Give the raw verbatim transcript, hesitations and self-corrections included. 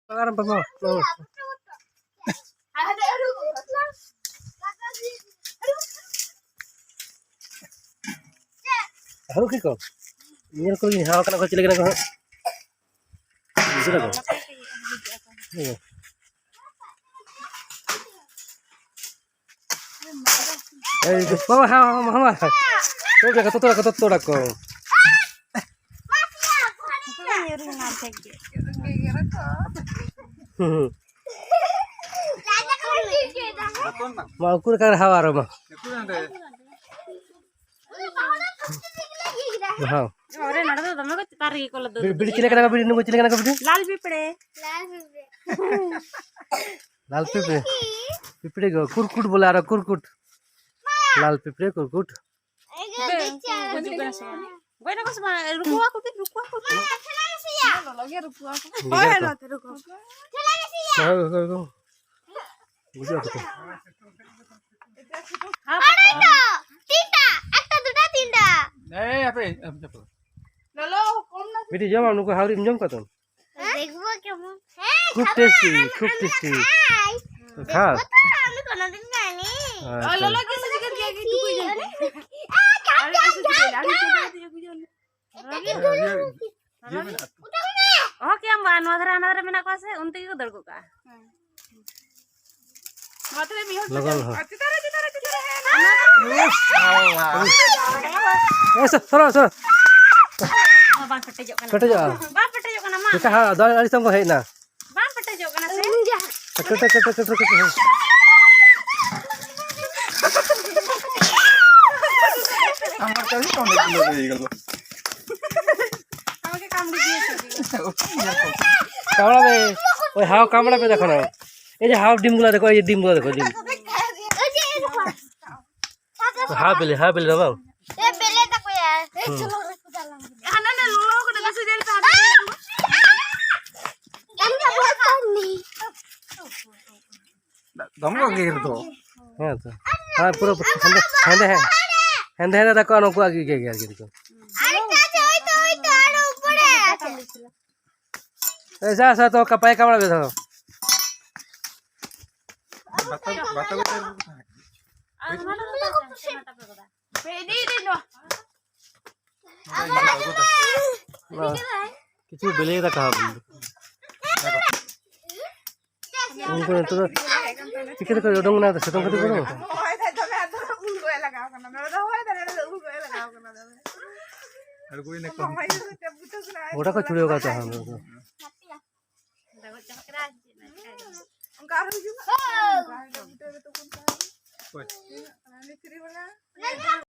ᱟᱨ ᱵᱟᱵᱟ, ᱵᱟᱵᱟ᱾ ᱦᱟᱹᱨᱩ ᱠᱤ ᱠᱚ? ᱧᱮᱞ ᱠᱚ ᱦᱟᱣ ᱠᱟᱱᱟ ᱠᱚ, ᱪᱤᱞᱤ ᱠᱟᱱᱟ ᱠᱚ ᱦᱟᱸᱜ? ᱵᱩᱡᱷᱟᱹᱣ ᱠᱚ? ᱦᱮᱸ᱾ ᱮᱭ, ᱵᱟᱵᱟ, ᱦᱟᱣ, ᱦᱟᱣ, ᱦᱟᱣ᱾ ᱛᱚᱛᱚᱲ ᱟᱠᱚ, ᱛᱚᱛᱚᱲ ᱟᱠᱚ, ᱛᱚᱛᱚᱲ ᱟᱠᱚ᱾ ᱦᱩᱸ, ᱦᱩᱸ᱾ ᱢᱟ, ᱩᱠᱩᱨ ᱠᱟᱱ ᱦᱟᱣ ᱟᱨᱚ ᱢᱟ᱾ ᱦᱟᱣ᱾ ᱟᱨᱮ, ᱱᱚᱰᱮ ᱫᱚ ᱫᱚᱢᱮ ᱠᱚ ᱪᱮᱛᱟᱱ ᱨᱮᱜᱮ ᱠᱚ ᱞᱟᱫᱮ ᱵᱤ-, ᱵᱤᱞᱤ ᱪᱤᱞᱤ ᱠᱟᱱᱟ ᱠᱚ, ᱵᱤᱞᱤ ᱱᱩᱠᱩ ᱪᱤᱞᱤ ᱠᱟᱱᱟ ᱠᱚ, ᱵᱤᱞᱤ? ᱞᱟᱞ ᱯᱤᱯᱲᱮ᱾ ᱞᱟᱞ ᱯᱤᱯᱲᱮ᱾ ᱞᱟᱞ ᱯᱤᱯᱲᱮ᱾ ᱯᱤᱯᱲᱮ ᱠᱚ, ᱠᱩᱨᱠᱩᱴ ᱵᱚᱞᱮ ᱟᱨᱚ ᱠᱩᱨᱠᱩᱴ᱾ ᱞᱟᱞ ᱯᱤᱯᱲᱮ, ᱠᱩᱨᱠᱩᱴ᱾ ᱜᱚᱡ ᱱᱟᱠᱚ ᱥᱮ ᱵᱟᱝ? ᱨᱩᱠᱩ ᱟᱠᱚ ᱯᱮ, ᱨᱩᱠᱩ ᱟᱠᱚ ᱯᱮ᱾ ᱞᱚᱞᱚ ᱜᱮ ᱨᱩᱠᱩ ᱟᱠᱚ ᱯᱮ᱾ ᱦᱳᱭ, ᱦᱳᱭ, ᱱᱚᱛᱮ ᱨᱩᱠᱩ ᱟᱠᱚ ᱯᱮ᱾ ᱦᱳᱭ, ᱦᱳᱭ, ᱦᱳᱭ᱾ ᱵᱩᱡᱷᱟᱹᱣ ᱠᱟᱛᱮ᱾ ᱟᱲᱟᱭᱴᱟ, ᱛᱤᱱᱴᱟ, ᱮᱠᱴᱟ, ᱫᱩᱴᱟ, ᱛᱤᱱᱴᱟ᱾ ᱮᱭ, ᱦᱟᱯᱮ, ᱦᱟᱯᱮ, ᱦᱟᱯᱮ᱾ ᱞᱚᱞᱚ, ᱠᱚᱢ ᱱᱟ᱾ ᱵᱤᱴᱤ, ᱡᱚᱢᱟᱢ ᱱᱩᱠᱩ ᱦᱟᱣᱨᱤᱢ ᱡᱚᱢ ᱠᱟᱜ ᱛᱟᱢ? ᱦᱮᱸ? ᱫᱮᱠᱷᱵᱚ ᱠᱮᱢᱚᱱ᱾ ᱦᱮᱸ, ᱠᱷᱩᱵ ᱠᱷᱟᱵᱟ, ᱴᱮᱥᱴᱤ, ᱟᱢ, ᱠᱷᱩᱵ ᱟᱢ ᱴᱮᱥᱴᱤ᱾ ᱠᱷᱟᱭ᱾ ᱦᱮᱸ, ᱫᱮᱠᱷᱵᱚ ᱠᱷᱟᱵ᱾ ᱛᱚ, ᱟᱢ ᱠᱳᱱᱳ ᱫᱤᱱ ᱡᱟᱭᱱᱤ᱾ ᱟᱪᱪᱷᱟ᱾ ᱞᱚᱞᱚ ᱜᱮ ᱥᱮ ᱪᱤᱠᱟᱹ ᱜᱮᱭᱟ, ᱴᱩᱠᱩᱡ ᱡᱚᱢ᱾ ᱮ, ᱡᱷᱟᱯ, ᱡᱷᱟᱯ, ᱡᱷᱟᱯ, ᱡᱷᱟᱯ᱾ ᱤᱭᱟᱹ, ᱤᱭᱟᱹ ᱢᱮᱱᱟᱜᱼᱟ᱾ ᱚᱦᱚ ᱠᱮᱭᱟᱢ ᱵᱟ, ᱱᱚᱣᱟ ᱫᱷᱟᱨᱮ ᱦᱟᱱᱟ ᱫᱷᱟᱨᱮ ᱢᱮᱱᱟᱜ ᱠᱚᱣᱟ ᱥᱮ, ᱚᱱᱛᱮ ᱜᱮᱠᱚ ᱫᱟᱹᱲ ᱜᱚᱫ ᱠᱟᱜᱼᱟ᱾ ᱦᱮᱸ᱾ ᱱᱚᱣᱟ ᱛᱮ ᱢᱤᱫ ᱦᱚᱲ ᱞᱚᱜᱚᱱ ᱦᱚᱸ᱾ ᱟᱨ ᱪᱮᱛᱟᱱ ᱨᱮ, ᱪᱮᱛᱟᱱ ᱨᱮ, ᱪᱮᱛᱟᱱ ᱨᱮ, ᱦᱮᱸ, ᱱᱚᱣᱟ ᱛᱮ᱾ ᱮ, ᱥᱚ-, ᱥᱚᱨᱚ, ᱥᱚᱨᱚ᱾ ᱱᱚᱣᱟ ᱵᱟᱝ ᱯᱮᱴᱮᱡᱚᱜ ᱠᱟᱱᱟ᱾ ᱯᱮᱴᱮᱡᱚᱜᱼᱟ᱾ ᱵᱟᱝ ᱯᱮᱴᱮᱡᱚᱜ ᱠᱟᱱᱟ, ᱢᱟ᱾ ᱪᱮᱠᱟ ᱦᱟᱸᱜ, ᱫᱟᱜ ᱟᱹᱲᱤᱥ ᱛᱟᱢ ᱠᱚ ᱦᱮᱡ ᱮᱱᱟ᱾ ᱵᱟᱝ ᱯᱮᱴᱮᱡᱚᱜ ᱠᱟᱱᱟ ᱥᱮ? ᱠᱟᱹᱴᱤᱡ, ᱠᱟᱹᱴᱤᱡ, ᱠᱟᱹᱴᱤᱡ, ᱠᱟᱹᱴᱤᱡ, ᱠᱟᱹᱴᱤᱡ᱾ আমার কাছে অনেকগুলো হয়ে গেল। আমাকে কামড়ে দিয়েছে। কামড়াবে। ওই হাও কামড়াবে দেখো না। এই যে হাও ডিমগুলো দেখো, এই যে ডিমগুলো দেখো, ডিম। ওই যে এরকম। হাও পেলে, হাও পেলে বাবা। এ, পেলে তাকো ইয়ার। হুম। ᱦᱟᱱᱟ ᱱᱟ ᱞᱚᱞᱚ ᱠᱟᱱᱟ, ᱱᱟᱥᱮ ᱧᱮᱞ ᱯᱮ᱾ ᱫᱚᱢᱮ ᱠᱚ ᱜᱮᱜᱮᱨ ᱫᱚ᱾ ᱦᱮᱸ ᱛᱚ᱾ ᱦᱮᱸ, ᱯᱩᱨᱟᱹ ᱦᱮᱸᱫᱮ, ᱦᱮᱸᱫᱮ, ᱦᱮᱸᱫᱮ, ᱦᱮᱸᱫᱮ ᱛᱟᱠᱚ ᱱᱩᱠᱩᱣᱟᱜ ᱜᱮ ᱜᱮᱜᱮᱨ ᱜᱮ ᱛᱟᱠᱚ᱾ আরেকটা আছে, ওই তো, ওই তো, আরো উপরে আছে। ऐसा ऐसा तो कपाई कपड़ा भी था। ᱵᱟᱥ, ᱠᱤᱪᱷᱩ ᱵᱮᱞᱮ ᱠᱟᱛᱷᱟ ᱵᱚᱞ᱾ ᱩᱱᱠᱩ ᱱᱤᱛᱚᱜ ᱫᱚ ᱪᱤᱠᱟᱹ ᱛᱮᱠᱚ ᱩᱰᱩᱝ ᱮᱱᱟ? ᱥᱤᱛᱩᱝ ᱠᱷᱟᱹᱛᱤᱨ ᱠᱚ ᱩᱰᱩᱝ ᱟᱠᱟᱱᱟ᱾ ᱟᱬᱜᱚᱭ ᱱᱟᱠᱚ᱾ ᱜᱚᱴᱟ ᱠᱚ ᱪᱷᱩᱲᱭᱟᱹᱣ ᱠᱟᱜ ᱛᱟᱦᱮᱸ ᱩᱱᱠᱩ᱾ ᱚᱱᱠᱟ ᱟᱨᱦᱚᱸ ᱦᱤᱡᱩᱜ ᱢᱮ᱾ ᱚᱠᱚᱭ?